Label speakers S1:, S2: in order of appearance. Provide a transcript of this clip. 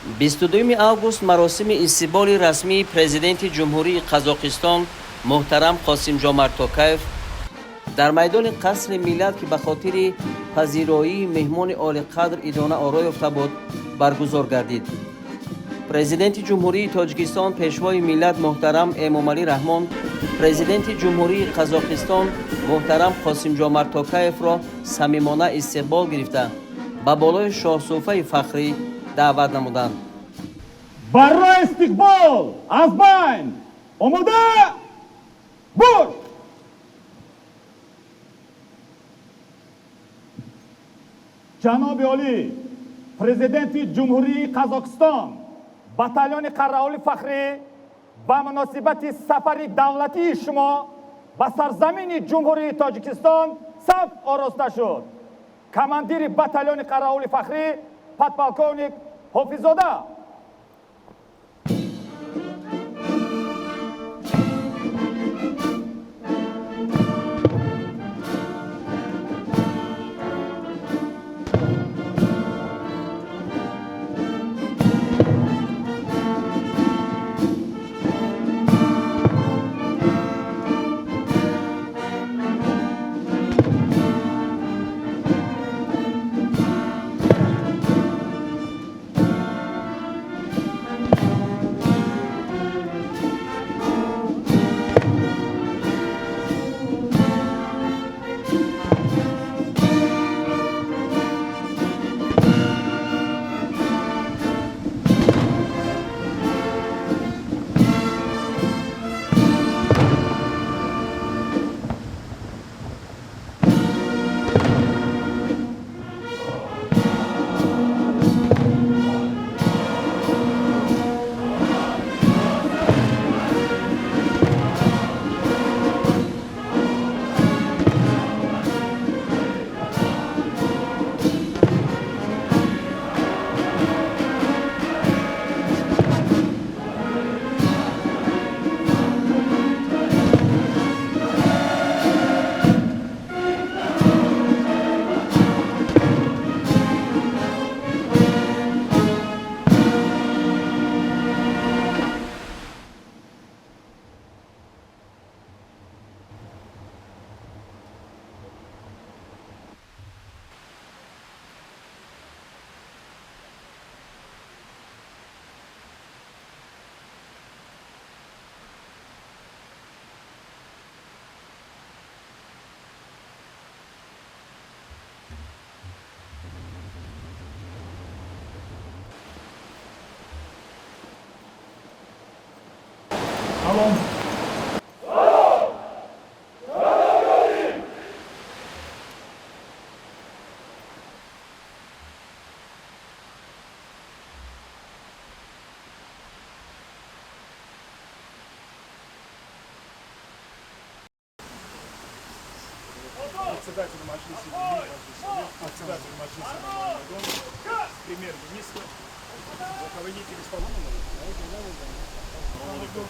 S1: 22 август маросими истиқболи расмии президенти Ҷумҳурии Қазоқистон муҳтарам Қосимҷомарт Токаев дар майдони Қасри Миллат, ки ба хотири пазироии меҳмони олиқадр идона оро ёфта буд, баргузор гардид. Президенти Ҷумҳурии Тоҷикистон, Пешвои миллат муҳтарам Эмомалӣ Раҳмон президенти Ҷумҳурии Қазоқистон муҳтарам Қосимҷомарт Токаевро самимона истиқбол гирифта, ба болои шоҳсуфаи фахрӣ даъват намуданд.
S2: Барои истиқбол аз байн омода бош! Ҷаноби олӣ, президенти Ҷумҳурии Қазоқистон, батальони қараулӣ фахрӣ ба муносибати сафари давлатии шумо ба сарзамини Ҷумҳурии Тоҷикистон саф ороста шуд. Командири батальони қараулӣ фахрӣ подполковник Ҳофиззода.
S3: Салом.
S4: Председатель Маджлиса, председатель Маджлиса, премьер-министр, руководитель исполнительного. Салом алейкум.